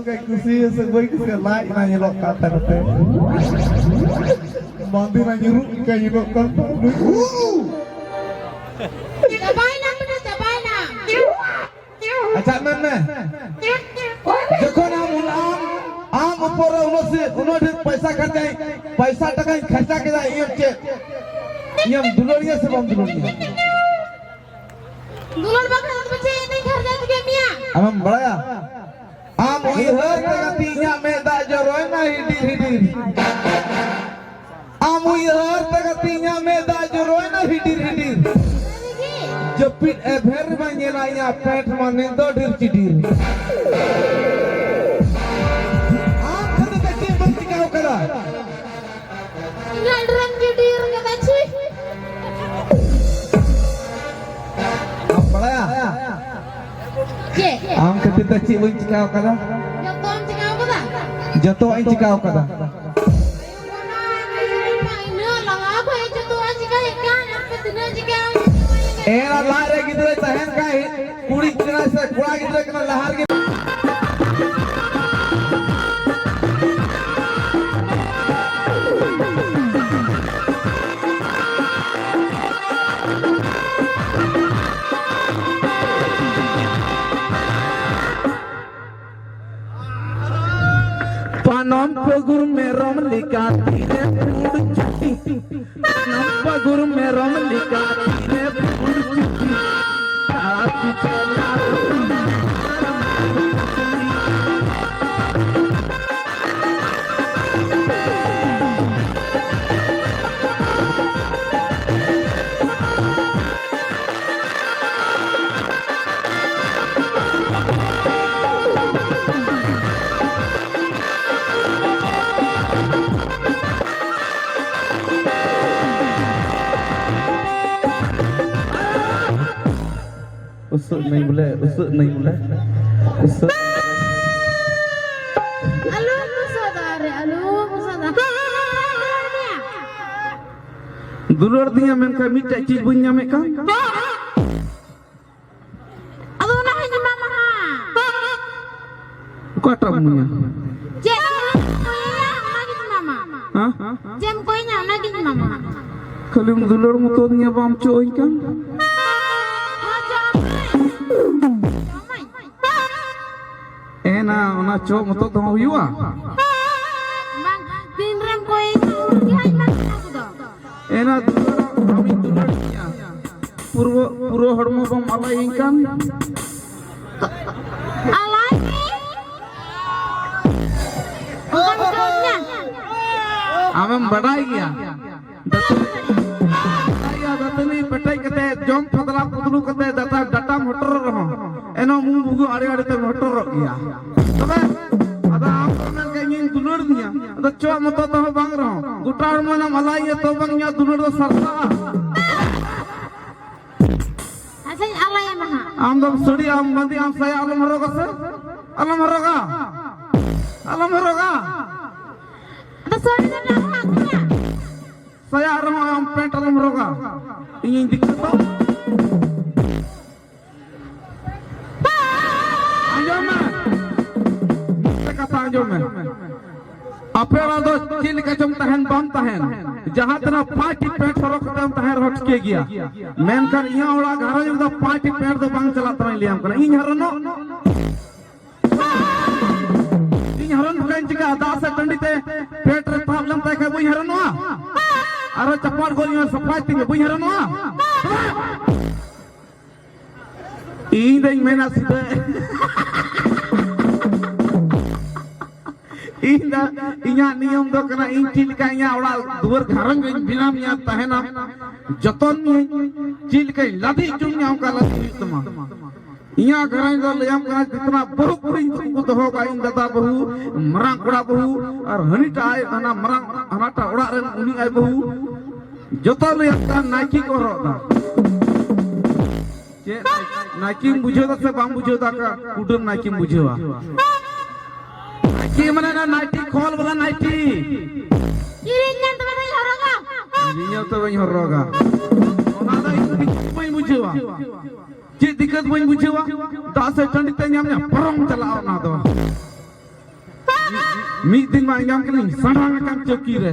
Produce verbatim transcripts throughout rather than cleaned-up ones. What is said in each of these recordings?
ᱠᱩᱥᱤ ᱥᱮ ᱵᱟᱹᱧ ᱠᱩᱥᱤᱭᱟᱜᱼᱟ, ᱞᱟᱡ ᱚᱱᱟ ᱧᱮᱞᱚᱜ ᱠᱟᱱ ᱛᱟᱭ ᱱᱚᱛᱮ᱾ ᱵᱟᱸᱫᱤ ᱚᱱᱟ ᱧᱩᱨᱩᱜ ᱞᱮᱠᱟ ᱧᱮᱞᱚᱜ ᱠᱟᱱ ᱛᱟᱭ᱾ ᱪᱟᱵᱟᱭᱮᱱᱟ ᱯᱮ, ᱪᱟᱵᱟᱭᱮᱱᱟ᱾ ᱟᱪᱪᱷᱟ, ᱢᱮᱱ ᱢᱮ᱾ ᱡᱚᱠᱷᱚᱱ ᱟᱢ, ᱟᱢ, ᱟᱢ ᱩᱯᱚᱨ ᱨᱮ ᱩᱱᱟᱹᱜ ᱥᱮ, ᱩᱱᱟᱹᱜ ᱰᱷᱮᱨ ᱯᱚᱭᱥᱟ ᱠᱷᱚᱨᱪᱟᱭ, ᱯᱚᱭᱥᱟ ᱴᱟᱠᱟᱧ ᱠᱷᱚᱨᱪᱟ ᱠᱮᱫᱟ, ᱤᱧᱮᱢ ᱪᱮᱫ? ᱤᱧᱮᱢ ᱫᱩᱞᱟᱹᱲᱤᱧᱟ ᱥᱮ ᱵᱟᱢ ᱫᱩᱞᱟᱹᱲᱤᱧᱟ? ᱫᱩᱞᱟᱹᱲ ᱵᱟᱠᱷᱨᱟ ᱫᱚ ᱪᱮᱫ ᱤᱧ ᱠᱷᱚᱨᱪᱟ ᱠᱮᱫ ᱢᱮᱭᱟ? ᱟᱢᱮᱢ ᱵᱟᱲᱟᱭᱟ? ᱟᱢ ᱩᱭᱦᱟᱹᱨ ᱛᱮ ᱜᱟᱛᱮ ᱤᱧᱟᱹᱜ ᱢᱮᱫ ᱫᱟᱜ ᱡᱚᱨᱚᱭᱮᱱᱟ ᱦᱤᱰᱤᱨ ᱦᱤᱰᱤᱨ᱾ ᱟᱢ ᱩᱭᱦᱟᱹᱨ ᱛᱮ ᱜᱟᱛᱮ ᱤᱧᱟᱹᱜ ᱢᱮᱫ ᱫᱟᱜ ᱡᱚᱨᱚᱭᱮᱱᱟ ᱦᱤᱰᱤᱨ ᱦᱤᱰᱤᱨ᱾ ᱡᱟᱹᱯᱤᱫ ᱮᱵᱷᱮᱱ ᱨᱮᱢᱟ ᱧᱮᱞᱟ ᱤᱧᱟᱹᱜ ᱯᱮᱱᱴ ᱢᱟ ᱱᱤᱛ ᱫᱚ ᱰᱷᱮᱨ ᱪᱤᱰᱤᱨ᱾ ᱟᱢ ᱠᱷᱟᱹᱛᱤᱨ ᱛᱮ ᱪᱮᱫ ᱵᱟᱹᱧ ᱪᱤᱠᱟᱹᱣ ᱠᱟᱫᱟ? ᱤᱧᱟᱹᱜ ᱰᱨᱮᱥ ᱜᱮ ᱰᱷᱮᱨ ᱠᱟᱫᱟ, ᱪᱷᱤ᱾ ᱟᱢ ᱵᱟᱲᱟᱭᱟ? ᱪᱮᱫ? ᱟᱢ ᱠᱷᱟᱹᱛᱤᱨ ᱛᱮ ᱪᱮᱫ ᱵᱟᱹᱧ ᱪᱤᱠᱟᱹᱣ ᱠᱟᱫᱟ? ᱡᱚᱛᱚᱢ ᱪᱤᱠᱟᱹᱣ ᱠᱟᱫᱟ? ᱡᱚᱛᱚᱣᱟᱜ ᱤᱧ ᱪᱤᱠᱟᱹᱣ ᱠᱟᱫᱟ᱾ ᱤᱱᱟᱹ ᱞᱟᱦᱟ ᱠᱷᱚᱡ ᱡᱚᱛᱚᱣᱟᱜ ᱪᱤᱠᱟᱹᱭᱮᱫ ᱠᱟᱱ, ᱟᱯᱮ ᱛᱤᱱᱟᱹᱜ ᱪᱤᱠᱟᱹᱣ ᱠᱟᱫᱟ? ᱮᱨᱟ ᱞᱟᱡ ᱨᱮ ᱜᱤᱫᱽᱨᱟᱹᱭ ᱛᱟᱦᱮᱱ ᱠᱷᱟᱡ, ᱠᱩᱲᱤ ᱠᱟᱱᱟᱭ ᱥᱮ ᱠᱚᱲᱟ ᱜᱤᱫᱽᱨᱟᱹ ᱠᱟᱱᱟᱭ, ᱞᱟᱦᱟ ᱨᱮᱜᱮ ᱯᱟᱱᱚᱢ ᱯᱟᱹᱜᱩᱨ ᱢᱮᱨᱚᱢ ᱞᱮᱠᱟ ᱛᱤᱨᱮ ᱯᱩᱸᱰ ᱪᱩᱴᱤ᱾ ᱯᱟᱱᱚᱢ ᱯᱟᱹᱜᱩᱨ ᱢᱮᱨᱚᱢ ᱞᱮᱠᱟ ᱛᱤᱨᱮ ᱯᱩᱸᱰ ᱪᱩᱴᱤ᱾ ᱟᱨ ᱯᱤᱪᱷᱟᱹ ᱞᱟᱦᱟ ᱩᱥᱟᱹᱫ ᱱᱟᱹᱧ ᱵᱚᱞᱮ, ᱩᱥᱟᱹᱫ ᱱᱟᱹᱧ ᱵᱚᱞᱮ, ᱩᱥᱟᱹᱫ᱾ ᱟᱞᱚᱢ ᱩᱥᱟᱹᱫᱟ ᱨᱮ, ᱟᱞᱚᱢ ᱩᱥᱟᱹᱫᱟ᱾ ᱫᱩᱞᱟᱹᱲ ᱫᱤᱧᱟ ᱢᱮᱱᱠᱷᱟᱱ ᱢᱤᱫᱴᱮᱡ ᱪᱤᱡᱽ ᱵᱟᱹᱧ ᱧᱟᱢᱮᱫ ᱠᱟᱱ᱾ ᱟᱫᱚ ᱚᱱᱟ ᱦᱚᱸᱧ ᱮᱢᱟᱢᱟ ᱦᱟᱸᱜ᱾ ᱚᱠᱟ ᱚᱠᱟᱴᱟᱜ ᱮᱢ ᱤᱢᱟᱹᱧᱟ? ᱪᱮᱫ ᱮᱢ ᱠᱚᱭᱮᱧᱟ, ᱚᱱᱟᱜᱤᱧ ᱮᱢᱟᱢᱟ᱾ ᱦᱮᱸ? ᱪᱮᱫ ᱮᱢ ᱠᱚᱭᱮᱧᱟ, ᱚᱱᱟᱜᱤᱧ ᱮᱢᱟᱢᱟ᱾ ᱠᱷᱟᱹᱞᱤᱢ ᱫᱩᱞᱟᱹᱲ ᱢᱚᱛᱚ ᱫᱤᱧᱟ, ᱵᱟᱢ ᱪᱚᱜ ᱟᱹᱧ ᱠᱟᱱ᱾ ᱦᱚᱸ, ᱪᱚᱜ ᱟᱢᱟᱹᱧ᱾ ᱪᱚᱜ ᱟᱢᱟᱹᱧ᱾ ᱮᱱᱟ, ᱚᱱᱟ ᱪᱚᱜ ᱢᱚᱛᱚ ᱫᱚ ᱦᱩᱭᱩᱜᱼᱟ? ᱵᱟᱝ, ᱛᱤᱱᱨᱮᱢ ᱠᱚᱭᱮᱧᱟ, ᱩᱱ ᱜᱮ ᱦᱟᱸᱜ ᱤᱧ ᱮᱢᱟᱢᱟ ᱚᱱᱟ ᱠᱚᱫᱚ᱾ ᱮᱱᱟ, ᱫᱩᱞᱟᱹᱲ, ᱟᱢᱤᱧ ᱫᱩᱞᱟᱹᱲ ᱢᱮᱭᱟ᱾ ᱯᱩᱨᱟᱹ, ᱯᱩᱨᱟᱹ ᱦᱚᱲᱢᱚ ᱵᱟᱢ ᱟᱞᱟᱭᱟᱹᱧ ᱠᱟᱱ᱾ ᱟᱞᱟᱭ ᱢᱮ᱾ ᱚᱱᱠᱟᱢ ᱢᱮᱛᱟᱣᱟᱫᱤᱧᱟ᱾ ᱟᱢᱮᱢ ᱵᱟᱰᱟᱭ ᱜᱮᱭᱟ᱾ ᱫᱟᱹᱛᱟᱹᱱᱤ, ᱵᱟᱰᱟᱭ ᱜᱮᱭᱟ, ᱫᱟᱹᱛᱟᱹᱱᱤ ᱯᱮᱴᱮᱡ ᱠᱟᱛᱮ, ᱡᱚᱢ ᱯᱷᱟᱫᱽᱞᱟ ᱯᱩᱫᱽᱞᱩ ᱠᱟᱛᱮ, ᱫᱟᱛᱟ, ᱰᱟᱴᱟᱢ ᱦᱚᱴᱚᱨᱚᱜ ᱨᱮᱦᱚᱸ, ᱮᱱᱦᱚᱸ ᱢᱩ ᱵᱷᱩᱜᱟᱹᱜ ᱟᱲᱮ ᱟᱲᱮ ᱛᱮᱢ ᱦᱚᱴᱚᱨᱚᱜ ᱜᱮᱭᱟ᱾ ᱛᱚᱵᱮ ᱟᱫᱚ ᱟᱢ ᱫᱚ ᱢᱮᱱ ᱠᱮᱫ ᱤᱧᱤᱧ ᱫᱩᱞᱟᱹᱲ ᱢᱮᱭᱟ, ᱟᱫᱚ ᱪᱚᱜ ᱢᱚᱛᱚ ᱛᱮᱦᱚᱸ ᱵᱟᱝ ᱨᱮᱦᱚᱸ, ᱜᱚᱴᱟ ᱦᱚᱲᱢᱚ ᱨᱮᱱᱟᱜ ᱟᱞᱟᱭ ᱜᱮ ᱛᱚ ᱵᱟᱝ, ᱤᱧᱟᱹᱜ ᱫᱩᱞᱟᱹᱲ ᱫᱚ ᱥᱟᱨᱥᱟᱜᱼᱟ᱾ ᱟᱪᱪᱷᱟᱧ ᱟᱞᱟᱭᱟᱢᱟ ᱦᱟᱸᱜ᱾ ᱟᱢ ᱫᱚᱢ ᱥᱟᱹᱲᱤ, ᱟᱢ ᱵᱟᱸᱫᱮ, ᱟᱢ ᱥᱟᱭᱟ ᱟᱞᱚᱢ ᱦᱚᱨᱚᱜᱟ ᱥᱮ? ᱟᱞᱚᱢ ᱦᱚᱨᱚᱜᱟ, ᱟᱞᱚᱢ ᱦᱚᱨᱚᱜᱟ᱾ ᱟᱫᱚ ᱥᱟᱹᱲᱤ ᱫᱚ ᱱᱟᱦᱟᱜ ᱦᱟᱸᱜ ᱤᱧᱟᱹᱜ᱾ ᱥᱟᱭᱟ ᱨᱮᱦᱚᱸ ᱟᱢ ᱯᱮᱱᱴ ᱟᱞᱚᱢ ᱦᱚᱨᱚᱜᱟ, ᱤᱧᱤᱧ ᱫᱤᱠᱠᱟᱹᱛᱚᱜ᱾ ᱟᱸᱡᱚᱢ ᱢᱮ, ᱢᱤᱫᱴᱮᱱ ᱠᱟᱛᱷᱟ ᱟᱸᱡᱚᱢ ᱢᱮ᱾ ᱟᱯᱮ ᱚᱲᱟᱜ ᱫᱚ ᱪᱮᱫ ᱞᱮᱠᱟ ᱪᱚᱢ ᱛᱟᱦᱮᱱ ᱵᱟᱢ ᱛᱟᱦᱮᱱ, ᱡᱟᱦᱟᱸ ᱛᱤᱱᱟᱹᱜ ᱯᱟᱸᱪ ᱴᱤ ᱯᱮᱱᱴ ᱦᱚᱨᱚᱜ ᱠᱟᱛᱮᱢ ᱛᱟᱦᱮᱱ ᱨᱮᱦᱚᱸ ᱴᱷᱤᱠᱟᱹ ᱜᱮᱭᱟ, ᱢᱮᱱᱠᱷᱟᱱ ᱤᱧᱟᱹᱜ ᱚᱲᱟᱜ ᱜᱷᱟᱨᱚᱸᱡᱽ ᱨᱮᱫᱚ ᱯᱟᱸᱪ ᱴᱤ ᱯᱮᱱᱴ ᱫᱚ ᱵᱟᱝ ᱪᱟᱞᱟᱜ ᱛᱟᱢᱟ᱾ ᱞᱟᱹᱭᱟᱢ ᱠᱟᱱᱟ, ᱤᱧ ᱦᱟᱨᱚᱱᱚᱜ, ᱤᱧ ᱦᱟᱨᱚᱱ ᱵᱟᱠᱷᱟᱱ ᱪᱤᱠᱟ? ᱫᱟᱜ ᱥᱮ ᱴᱟᱺᱰᱤ ᱛᱮ ᱯᱮᱱᱴ ᱨᱮ ᱛᱟᱵ ᱞᱮᱱ ᱛᱟᱭ ᱠᱷᱟᱱ ᱵᱟᱹᱧ ᱦᱟᱨᱚᱱᱚᱜᱼᱟ? ᱟᱨᱚ ᱪᱟᱯᱟᱫ ᱜᱚᱫ ᱤᱧ ᱥᱟᱯᱷᱟᱭ ᱛᱤᱧᱟ, ᱵᱟᱹᱧ ᱦᱟᱨᱚᱱᱚᱜᱼᱟ? ᱤᱧ ᱫᱚᱧ ᱢᱮᱱᱟ ᱥᱤᱫᱷᱟᱹ, ᱤᱧ ᱫᱚ, ᱤᱧᱟᱹᱜ ᱱᱤᱭᱚᱢ ᱫᱚ ᱠᱟᱱᱟ, ᱤᱧ ᱪᱮᱫ ᱞᱮᱠᱟ ᱤᱧᱟᱹᱜ ᱚᱲᱟᱜ ᱫᱩᱣᱟᱹᱨ ᱜᱷᱟᱨᱚᱸᱡᱽ ᱨᱤᱧ ᱵᱮᱱᱟᱣ ᱢᱮᱭᱟ, ᱛᱟᱦᱮᱱᱟᱢ, ᱡᱚᱛᱚᱱ ᱢᱤᱭᱟᱹᱧ, ᱪᱮᱫ ᱞᱮᱠᱟᱧ ᱞᱟᱫᱮ ᱦᱚᱪᱚ ᱢᱮᱭᱟ ᱚᱱᱠᱟ ᱞᱟᱫᱮ ᱦᱩᱭᱩᱜ ᱛᱟᱢᱟ᱾ ᱤᱧᱟᱹᱜ ᱜᱷᱟᱨᱚᱸᱡᱽ ᱫᱚ ᱞᱟᱹᱭᱟᱢ ᱠᱟᱱᱟ, ᱡᱤᱛᱱᱟ ᱵᱟᱹᱦᱩ ᱠᱩᱲᱤ ᱠᱚ ᱫᱚᱦᱚ ᱠᱟᱜᱼᱟ, ᱤᱧ ᱫᱟᱫᱟ ᱵᱟᱹᱦᱩ, ᱢᱟᱨᱟᱝ ᱠᱚᱲᱟ ᱵᱟᱹᱦᱩ, ᱟᱨ ᱦᱟᱹᱱᱤᱴᱟᱜ ᱟᱡ ᱦᱟᱱᱟ ᱢᱟᱨᱟᱝ, ᱦᱟᱱᱟᱴᱟᱜ ᱚᱲᱟᱜ ᱨᱮᱱ ᱩᱱᱤ ᱟᱡ ᱵᱟᱹᱦᱩ, ᱡᱚᱛᱚ ᱞᱟᱹᱭᱟᱢ ᱠᱟᱱᱟ ᱱᱟᱭᱠᱮ ᱠᱚ ᱦᱚᱨᱚᱜ ᱫᱟ᱾ ᱪᱮᱫ? ᱱᱟᱭᱠᱮᱢ ᱵᱩᱡᱷᱟᱹᱣ ᱫᱟ ᱥᱮ ᱵᱟᱢ ᱵᱩᱡᱷᱟᱹᱣ ᱫᱟ? ᱠᱟ-, ᱠᱩᱰᱟᱹᱢ ᱱᱟᱭᱠᱮᱢ ᱵᱩᱡᱷᱟᱹᱣᱟ? ᱱᱟᱭᱠᱮ ᱢᱟᱱᱮ ᱚᱱᱟ ᱱᱟᱭᱴᱤ ᱠᱷᱚᱞ ᱵᱟᱞᱟ ᱱᱟᱭᱴᱤ᱾ ᱠᱤᱨᱤᱧ ᱧᱮᱞ ᱛᱮ ᱵᱟᱹᱧ ᱦᱚᱨᱚᱜᱟ᱾ ᱠᱤᱨᱤᱧ ᱧᱮᱞ ᱛᱮ ᱵᱟᱹᱧ ᱦᱚᱨᱚᱜᱟ᱾ ᱚᱱᱟ ᱫᱚ ᱤᱧ ᱫᱤᱠᱠᱟᱹᱛ ᱵᱟᱹᱧ ᱵᱩᱡᱷᱟᱹᱣᱟ᱾ ᱪᱮᱫ ᱫᱤᱠᱠᱟᱹᱛ ᱵᱟᱹᱧ ᱵᱩᱡᱷᱟᱹᱣᱟ? ᱫᱟᱜ ᱥᱮ ᱴᱟᱺᱰᱤ ᱛᱮ ᱧᱟᱢ ᱧᱟᱢ ᱯᱟᱨᱚᱢ ᱪᱟᱞᱟᱜᱼᱟ ᱚᱱᱟ ᱫᱚ᱾ ᱢᱤᱫ ᱫᱤᱱ ᱢᱟ ᱮᱸᱜᱟᱢ ᱠᱟᱹᱱᱟᱹᱧ ᱥᱟᱰᱟᱝ ᱟᱠᱟᱱ ᱪᱟᱹᱣᱠᱤ ᱨᱮ᱾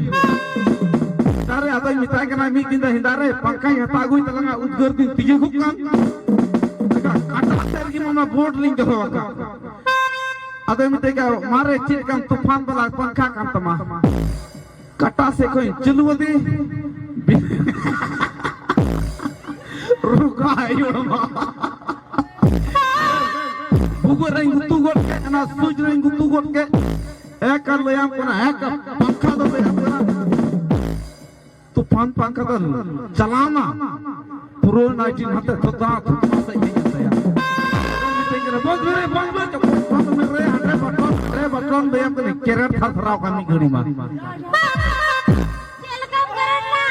ᱫᱟᱨᱮ ᱟᱫᱚᱧ ᱢᱮᱛᱟᱭ ᱠᱟᱱᱟ, ᱢᱤᱫ ᱫᱤᱱ ᱫᱚ ᱦᱮᱸᱫᱟ ᱨᱮ ᱯᱟᱝᱠᱷᱟᱧ ᱦᱟᱛᱟᱣ ᱟᱹᱜᱩᱭ ᱛᱟᱞᱟᱝᱟ, ᱩᱫᱽᱜᱟᱹᱨ ᱫᱤᱱ ᱛᱤᱡᱩ ᱠᱚᱜ ᱠᱟᱱ᱾ ᱠᱟᱴᱟ ᱥᱮᱫ ᱨᱮᱜᱮ ᱚᱱᱟ ᱵᱳᱨᱰ ᱞᱤᱧ ᱫᱚᱦᱚ ᱟᱠᱟᱫ᱾ ᱟᱫᱚᱭ ᱢᱮᱛᱟᱭ ᱠᱟᱱᱟ, ᱢᱟᱨᱮ ᱪᱮᱫ ᱠᱟᱱ ᱛᱩᱯᱷᱟᱱ ᱵᱟᱞᱟ ᱯᱟᱝᱠᱷᱟ ᱠᱟᱱ ᱛᱟᱢᱟ᱾ ᱠᱟᱴᱟ ᱥᱮᱫ ᱠᱷᱚᱱ ᱪᱟᱹᱞᱩ ᱟᱫᱮ᱾ ᱨᱚᱜᱟ ᱦᱚᱲᱢᱚ᱾ ᱵᱷᱩᱜᱟᱹᱜ ᱨᱮᱧ ᱜᱩᱛᱩ ᱜᱚᱫ ᱠᱮᱫ, ᱚᱱᱟ ᱥᱩᱡ ᱨᱮᱧ ᱜᱩᱛᱩ ᱜᱚᱫ ᱠᱮᱫ᱾ ᱮᱠ ᱟᱨ ᱞᱟᱹᱭᱟᱢ ᱠᱟᱱᱟ, ᱮᱠ ᱯᱟᱝᱠᱷᱟ ᱫᱚ ᱞᱟᱹᱭᱟᱢ ᱠᱟᱱᱟ᱾ ᱛᱩᱯᱷᱟᱱ ᱯᱟᱝᱠᱷᱟ ᱫᱚ ᱪᱟᱞᱟᱣᱱᱟ᱾ ᱯᱩᱨᱟᱹ ᱱᱟᱭᱴᱤᱱ ᱦᱟᱱᱛᱮ ᱛᱷᱚᱛᱟ ᱛᱷᱚᱛᱟ ᱥᱮᱫ ᱦᱮᱡ ᱮᱱ ᱛᱟᱭᱟ᱾ ᱢᱤᱛᱟᱹᱧ ᱠᱟᱱᱟ, "ᱵᱚᱱᱫ ᱢᱮ ᱨᱮ, ᱵᱚᱱᱫ ᱢᱮ, ᱪᱚᱯᱚᱞ ᱵᱚᱱᱫ ᱢᱮ ᱨᱮ, ᱦᱟᱸᱰᱮ ᱵᱚᱴᱚᱱ, ᱦᱟᱸᱰᱮ ᱵᱚᱴᱚᱱ", ᱞᱟᱹᱭᱟᱢ ᱠᱟᱹᱱᱟᱹᱧ, ᱠᱮᱨᱮᱴ ᱛᱷᱟᱨ ᱛᱷᱟᱨᱟᱣ ᱠᱟᱱ ᱢᱤᱫ ᱜᱷᱟᱹᱲᱤ ᱢᱟ᱾ ᱪᱮᱫ ᱞᱮᱠᱟᱢ ᱠᱮᱨᱮᱴ ᱱᱟ?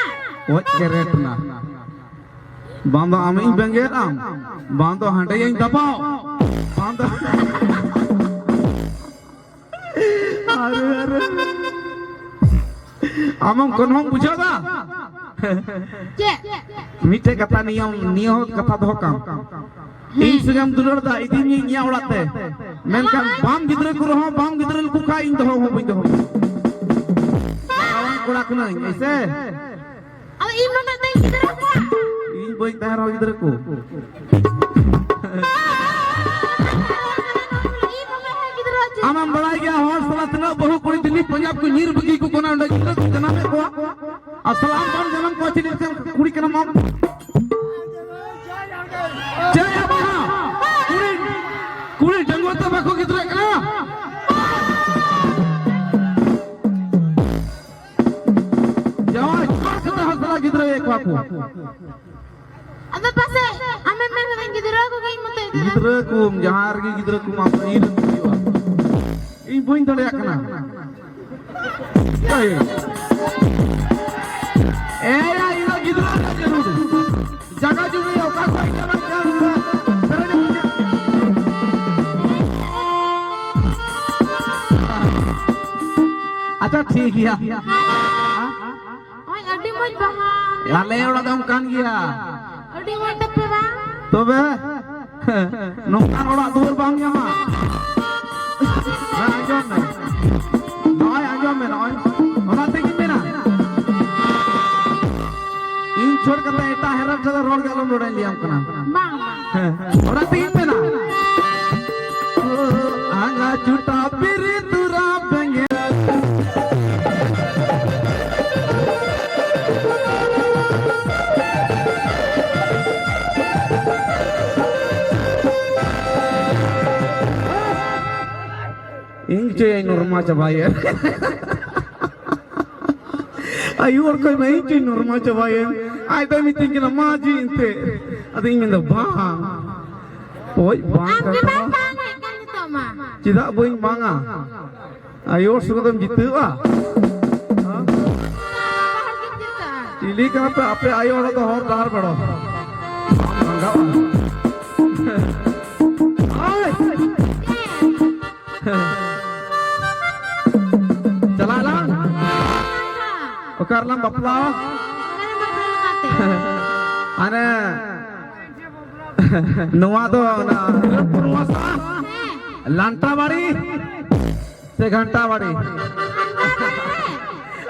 ᱚᱡ ᱠᱮᱨᱮᱴ ᱱᱟ᱾ ᱵᱟᱝ ᱫᱚ ᱟᱢᱤᱧ ᱵᱮᱸᱜᱮᱫ ᱟᱢ, ᱵᱟᱝ ᱫᱚ ᱦᱟᱸᱰᱮᱭᱟᱹᱧ ᱫᱟᱵᱟᱣ, ᱵᱟᱝ ᱫᱚ ᱟᱨᱮ, ᱟᱨᱮ᱾ ᱟᱢᱮᱢ ᱠᱚᱱᱦᱚᱢ ᱵᱩᱡᱷᱟᱹᱣ ᱫᱟ? ᱪᱮᱫ? ᱢᱤᱫᱴᱮᱡ ᱠᱟᱛᱷᱟ ᱱᱤᱭᱟᱹ, ᱱᱤᱭᱟᱹ ᱦᱚᱸ ᱠᱟᱛᱷᱟ ᱫᱚᱦᱚ ᱠᱟᱢ᱾ ᱤᱧ ᱥᱮᱫ ᱮᱢ ᱫᱩᱞᱟᱹᱲ ᱫᱟ, ᱤᱫᱤᱧ ᱤᱧᱟᱹᱜ ᱚᱲᱟᱜ ᱛᱮ᱾ ᱢᱮᱱᱠᱷᱟᱱ ᱵᱟᱢ ᱜᱤᱫᱽᱨᱟᱹ ᱠᱚ ᱨᱮᱦᱚᱸ, ᱵᱟᱢ ᱜᱤᱫᱽᱨᱟᱹ ᱞᱮᱠᱚ ᱠᱷᱟᱡ ᱤᱧ ᱫᱚᱦᱚ ᱦᱚᱸ ᱵᱟᱹᱧ ᱫᱚᱦᱚ ᱠᱚᱣᱟ᱾ ᱫᱟᱲᱟᱱ ᱠᱚᱲᱟ ᱠᱟᱹᱱᱟᱹᱧ, ᱮᱭᱥᱮ? ᱟᱫᱚ ᱤᱧ ᱱᱚᱰᱮ ᱫᱚᱧ ᱜᱤᱫᱽᱨᱟᱹ ᱠᱚᱣᱟ᱾ ᱤᱧ ᱵᱟᱹᱧ ᱛᱟᱦᱮᱱ ᱨᱮᱦᱚᱸ ᱜᱤᱫᱽᱨᱟᱹ ᱠᱚ᱾ ᱤᱧ ᱱᱚᱰᱮ ᱦᱚᱸ ᱜᱤᱫᱽᱨᱟᱹ ᱪᱮᱫ? ᱟᱢᱮᱢ ᱵᱟᱲᱟᱭ ᱜᱮᱭᱟ, ᱦᱚᱲ ᱥᱟᱞᱟᱜ ᱛᱤᱱᱟᱹᱜ ᱵᱟᱹᱦᱩ ᱠᱩᱲᱤ ᱫᱤᱞᱞᱤ ᱯᱚᱧᱡᱟᱵᱽ ᱠᱚ ᱧᱤᱨ ᱵᱟᱹᱜᱤ ᱠᱚ ᱠᱟᱱᱟ, ᱚᱸᱰᱮ ᱜᱤᱫᱽᱨᱟᱹ ᱠᱚ ᱡᱟᱱᱟᱢᱮᱫ ᱠᱚᱣᱟ᱾ ᱟᱨ ᱥᱟᱞᱟ ᱟᱢ ᱵᱟᱢ ᱡᱟᱱᱟᱢ ᱠᱚᱣᱟ, ᱪᱮᱫ ᱞᱮᱠᱟᱱ ᱠᱩᱲᱤ ᱠᱟᱱᱟᱢ ᱟᱢ? ᱪᱮᱫ ᱮ ᱵᱟᱝᱟ? ᱠᱩᱲᱤ, ᱠᱩᱲᱤ ᱰᱟᱺᱜᱩᱣᱟᱹ ᱛᱮ ᱵᱟᱠᱚ ᱜᱤᱫᱽᱨᱟᱹᱜ ᱠᱟᱱᱟ? ᱡᱟᱶᱟᱭ ᱪᱷᱟᱲ ᱠᱟᱛᱮ ᱦᱚᱸ ᱥᱟᱞᱟ ᱜᱤᱫᱽᱨᱟᱹᱭᱮᱫ ᱠᱚᱣᱟ ᱠᱚ᱾ ᱟᱫᱚ ᱯᱟᱥᱮ ᱟᱢᱮᱢ ᱢᱮᱱ ᱠᱟᱫᱟ ᱜᱤᱫᱽᱨᱟᱹ ᱠᱚᱜᱮᱧ ᱢᱚᱛᱚᱡ ᱠᱟᱫᱟ᱾ ᱜᱤᱫᱽᱨᱟᱹ ᱠᱚᱢ ᱡᱟᱦᱟᱸ ᱨᱮᱜᱮ ᱜᱤᱫᱽᱨᱟᱹ ᱠᱚᱢ ᱟᱢ ᱤᱧ ᱨᱮᱱ ᱦᱩᱭᱩᱜᱼᱟ᱾ ᱤᱧ ᱵᱟᱹᱧ ᱫᱟᱲᱮᱭᱟᱜ ᱠᱟᱱᱟ᱾ ᱮᱭ᱾ ᱮᱭᱟ, ᱤᱧ ᱫᱚ ᱜᱤᱫᱽᱨᱟᱹ ᱨᱮᱱᱟᱜ ᱡᱟᱹᱨᱩᱲ᱾ ᱡᱟᱭᱜᱟ ᱡᱩᱢᱤ ᱚᱠᱟ ᱠᱷᱚᱡ ᱪᱟᱞᱟᱜ ᱠᱟᱱ ᱯᱮᱨᱮᱡ ᱟᱹᱧᱟ᱾ ᱟᱪᱪᱷᱟ, ᱴᱷᱤᱠ ᱜᱮᱭᱟ᱾ ᱳᱭ, ᱟᱹᱰᱤ ᱢᱚᱡᱽ ᱵᱟᱦᱟ᱾ ᱟᱞᱮ ᱚᱲᱟᱜ ᱫᱚ ᱚᱱᱠᱟᱱ ᱜᱮᱭᱟ᱾ ᱟᱹᱰᱤ ᱢᱚᱡᱽ ᱛᱟᱯᱮ ᱵᱟᱝ? ᱛᱚᱵᱮ ᱱᱚᱝᱠᱟᱱ ᱚᱲᱟᱜ ᱫᱩᱣᱟᱹᱨ ᱵᱟᱢ ᱧᱟᱢᱟ᱾ ᱦᱮᱸ, ᱟᱸᱡᱚᱢ ᱢᱮ᱾ ᱱᱚᱜᱼᱚᱭ ᱟᱸᱡᱚᱢ ᱢᱮ, ᱱᱚᱜᱼᱚᱭ ᱚᱱᱟ ᱛᱮᱜᱮᱧ ᱢᱮᱱᱟ, ᱤᱧ ᱪᱷᱟᱹᱲ ᱠᱟᱛᱮ ᱮᱴᱟᱜ ᱦᱮᱨᱮᱞ ᱥᱟᱞᱟᱜ ᱨᱚᱲ ᱜᱮ ᱟᱞᱚᱢ ᱨᱚᱲᱟᱧ ᱞᱟᱹᱭᱟᱢ ᱠᱟᱱᱟ᱾ ᱵᱟᱝ, ᱵᱟᱝ᱾ ᱦᱮᱸ, ᱚᱱᱟ ᱛᱮᱜᱮᱧ ᱢᱮᱱᱟ, ᱟᱸᱜᱟ ᱪᱩᱴᱟ ᱯᱤᱨᱤ ᱛᱩᱨᱟ ᱵᱮᱸᱜᱮᱞ᱾ ᱤᱧ ᱪᱚᱭ ᱱᱚᱨᱢᱟ ᱪᱟᱵᱟᱭᱮᱱ᱾ ᱟᱭᱩ ᱦᱚᱲ ᱠᱷᱚᱡ ᱢᱟ ᱤᱧ ᱪᱚᱭ ᱱᱚᱨᱢᱟ ᱪᱟᱵᱟᱭᱮᱱ᱾ ᱟᱡ ᱫᱚᱭ ᱢᱤᱛᱟᱹᱧ ᱠᱟᱱᱟ, "ᱢᱟ ᱡᱤ ᱮᱱᱛᱮ᱾" ᱟᱫᱚ ᱤᱧ ᱢᱮᱱᱫᱟ, "ᱵᱟᱝ, ᱚᱡ ᱵᱟᱝ ᱟᱢ ᱠᱟᱱ ᱜᱮ ᱵᱟᱢ ᱛᱟᱢᱟ᱾ ᱵᱟᱝ ᱦᱮᱡ ᱠᱟᱱ ᱱᱤᱛᱚᱜ ᱢᱟ᱾ ᱪᱮᱫᱟᱜ ᱵᱟᱹᱧ ᱵᱟᱝᱟ? ᱟᱭᱳ ᱦᱚᱲ ᱥᱚᱸᱜᱮ ᱫᱚᱢ ᱡᱤᱛᱟᱹᱜᱼᱟ?" ᱦᱮᱸ? ᱵᱟᱦᱟᱨ ᱜᱮᱢ ᱡᱤᱛᱟᱹᱜᱼᱟ᱾ ᱪᱤᱞᱤ ᱠᱟᱱᱟ ᱯᱮ ᱟᱯᱮ ᱟᱭᱳ ᱦᱚᱲ ᱫᱚ ᱦᱚᱨ ᱰᱟᱦᱟᱨ ᱵᱮᱲᱚ? ᱵᱟᱢ ᱞᱟᱸᱜᱟᱜᱼᱟ? ᱳᱭ! ᱪᱟᱞᱟᱜ ᱟᱞᱟᱝ? ᱚᱠᱟ ᱨᱮᱞᱟᱝ ᱵᱟᱯᱞᱟᱜᱼᱟ? ᱦᱟᱱᱮ, ᱱᱚᱣᱟ ᱫᱚ ᱚᱱᱟ ᱞᱟᱱᱴᱟ ᱵᱟᱲᱤ ᱥᱮ ᱜᱷᱟᱱᱴᱟ ᱵᱟᱲᱤ?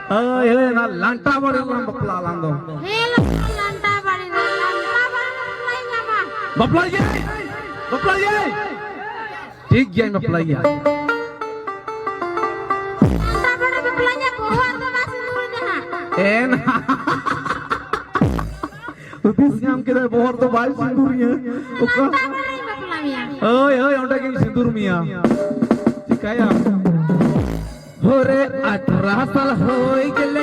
ᱦᱳᱭ, ᱦᱳᱭ, ᱚᱱᱟ ᱞᱟᱱᱴᱟ ᱵᱟᱲᱤ ᱨᱮᱞᱟᱝ ᱵᱟᱯᱞᱟᱜᱼᱟ ᱟᱞᱟᱝ ᱫᱚ᱾ ᱦᱮᱸ, ᱞᱟᱱᱴᱟ ᱵᱟᱲᱤ ᱨᱮ, ᱞᱟᱱᱴᱟ ᱵᱟᱲᱤ ᱨᱮ ᱵᱟᱯᱞᱟᱭ ᱧᱟᱢᱟ᱾ ᱵᱟᱯᱞᱟᱭ ᱜᱮᱭᱟᱹᱧ, ᱵᱟᱯᱞᱟᱭ ᱜᱮᱭᱟᱹᱧ᱾ ᱴᱷᱤᱠ ᱜᱮᱭᱟᱧ ᱵᱟᱯᱞᱟᱭ ᱜᱮᱭᱟ᱾ ᱞᱟᱱᱴᱟ ᱵᱟᱲᱤ ᱵᱟᱯᱞᱟ ᱧᱟᱢ, ᱵᱚᱦᱚᱜ ᱨᱮᱫᱚ ᱵᱟᱭ ᱥᱤᱸᱫᱩᱨ ᱤᱧᱟ ᱦᱟᱸᱜ᱾ ᱮᱱ ᱦᱩᱫᱤᱥ ᱧᱟᱢ ᱠᱮᱫᱟᱭ, ᱵᱚᱦᱚᱜ ᱫᱚ ᱵᱟᱭ ᱥᱤᱸᱫᱩᱨᱤᱧᱟ᱾ ᱚᱠᱟ? ᱞᱟᱱᱴᱟ ᱵᱟᱲᱤ ᱵᱟᱯᱞᱟ ᱢᱮᱭᱟ᱾ ᱦᱳᱭ, ᱦᱳᱭ, ᱚᱸᱰᱮ ᱜᱤᱧ ᱥᱤᱸᱫᱩᱨ ᱢᱮᱭᱟ᱾ ᱪᱤᱠᱟᱭᱟᱢ? ᱦᱳᱨᱮ ᱟᱴᱷᱨᱟ ᱥᱟᱞ ᱦᱳᱭ ᱜᱮᱞᱮ